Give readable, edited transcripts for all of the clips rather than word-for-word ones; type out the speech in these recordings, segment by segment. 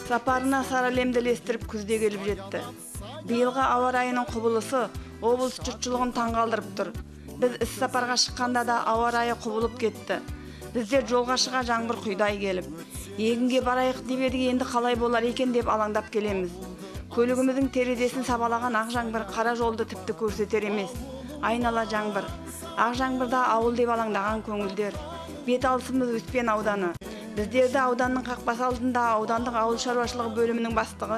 Сапарына сары лемді ілестіріп, күзде келіп жетті. Биылғы ауа райының құбылысы облыс жұртшылығын таңғалдырып тұр. Біз іс сапарға шыққанда да ауа райы құбылып кетті. Біздер жолға шыға жаңбыр құйдай келіп, егінге барайық деп едік, енді қалай болар екен деп алаңдап келеміз. Көлігіміздің терезесін сабалаған ақ жаңбыр қара жолды тіпті көрсетер емес. Айнала жаңбыр. Ақ жаңбырда ауыл деп алаңдаған көңілдер. Бет алысымыз Успен ауданы. Біздерді ауданның қақпасы алдында аудандық ауыл шаруашылығы бөлімінің бастығы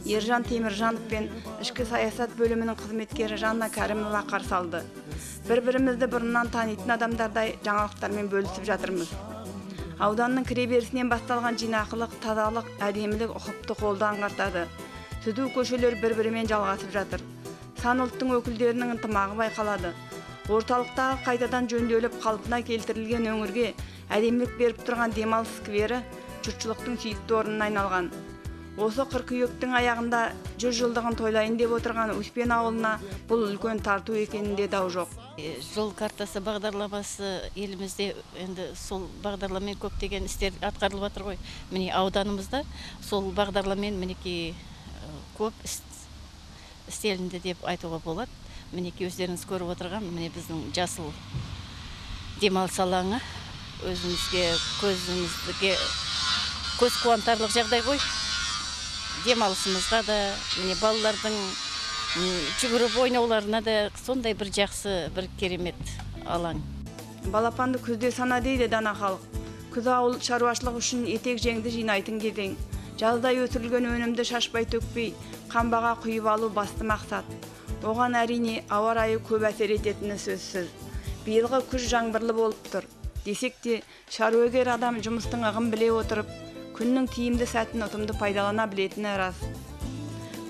Ержан Теміржанов пен ішкі саясат бөлімінің қызметкері Жанна Кәрімова қарсы алды. Бір-бірімізді бұрыннан танитын адамдардай жаңалықтармен бөлісіп жатырмыз. Ауданның кіреберісінен басталған жинақылық, тазалық, әдемілік ұқыпты қолды аңғартады. Түзу көшелер бір-бірімен жалғасып жатыр. Сан ұлттың өкілдерінің ынтымағы байқалады. Орталықтағы қайтадан жөнделіп, қалпына келтірілген, өңірге әдемілік беріп тұрған демалыс сквері жұртшылықтың сүйікті орнына айналған. Осы қыркүйектің аяғында 100 жылдығын тойлайын деп отырған Успен ауылына бұл үлкен тарту екенінде дау жоқ. Жол картасы бағдарламасы, елімізде енді сол бағдарламамен көптеген істер атқарылып жатыр ғой. Міне, ауданымызда сол бағдарламамен, мінекей, көп іс істелінді деп айтуға болады. Мінекей, өздеріңіз көріп отырған, міне, біздің жасыл демалыс алаңы өзімізге, көзімізге көз қуантарлық жағдай ғой. Демалысымызға да, міне, балалардың жүгіріп ойнауларына да сондай бір жақсы, бір керемет алаң. Балапанды күзде сана дейді дана халық. Күз ауыл шаруашылығы үшін етек жеңді жинайтын кезең. Жаздай өсірілген өнімді шашпай, төкпей қамбаға құйып алу басты мақсат. Оған, әрине, ауа райы көп әсер ететіні сөзсіз. Биылғы күз жаңбырлы болып тұр. Десек те, шаруагер адам жұмыстың ығын біле отырып, күннің тиімді сәтін ұтымды пайдалана білетіні рас.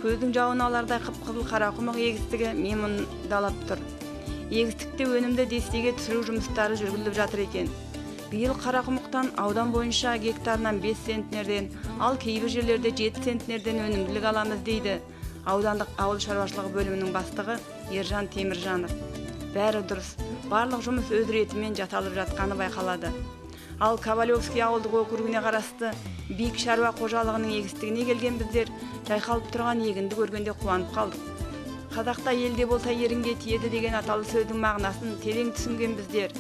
Көздің жауын алардай қып-қызыл Қарақұмық егістігі менмұндалап тұр. Егістікте өнімді дестеге түсіру жұмыстары жүргізіліп жатыр екен. Биыл Қарақұмықтан аудан бойынша гектарынан 5 центнерден, ал кейбір жерлерде 7 центнерден өнімділік аламыз дейді аудандық ауыл шаруашылығы бөлімінің бастығы Ержан Теміржанов. Бәрі дұрыс, барлық жұмыс өз ретімен жасалып жатқаны байқалады. Ал Ковалевский ауылдық округіне қарасты Биік шаруа қожалығының егістігіне келген біздер жайқалып тұрған егінді көргенде қуанып қалдық. Қазақта «Елде болса, ерінге тиеді» деген аталы сөздің мағынасын терең түсінген біздер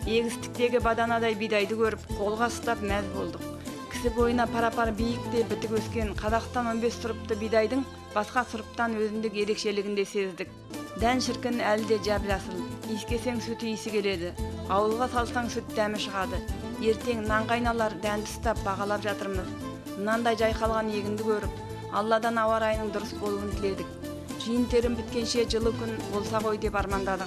егістіктегі баданадай бидайды көріп, қолға ұстап мәз болдық. Кісі бойына пара-пар биік те бітік өскен Қазақстан 15 сұрыпты бидайдың басқа сұрыптан өзіндік ерекшелігін де сездік. Дән, шіркін, әлі де жап жасыл. Иіскесең, сүт иісі келеді. Ауызға салсаң, сүт дәмі шығады. Ертең нанға айналар дәнді ұстап, бағалап жатырмыз. Мынандай жайқалған егінді көріп, Алладан ауа райының дұрыс болуын тіледік. Жиын терім біткенше жылы күн болса ғой деп армандадық.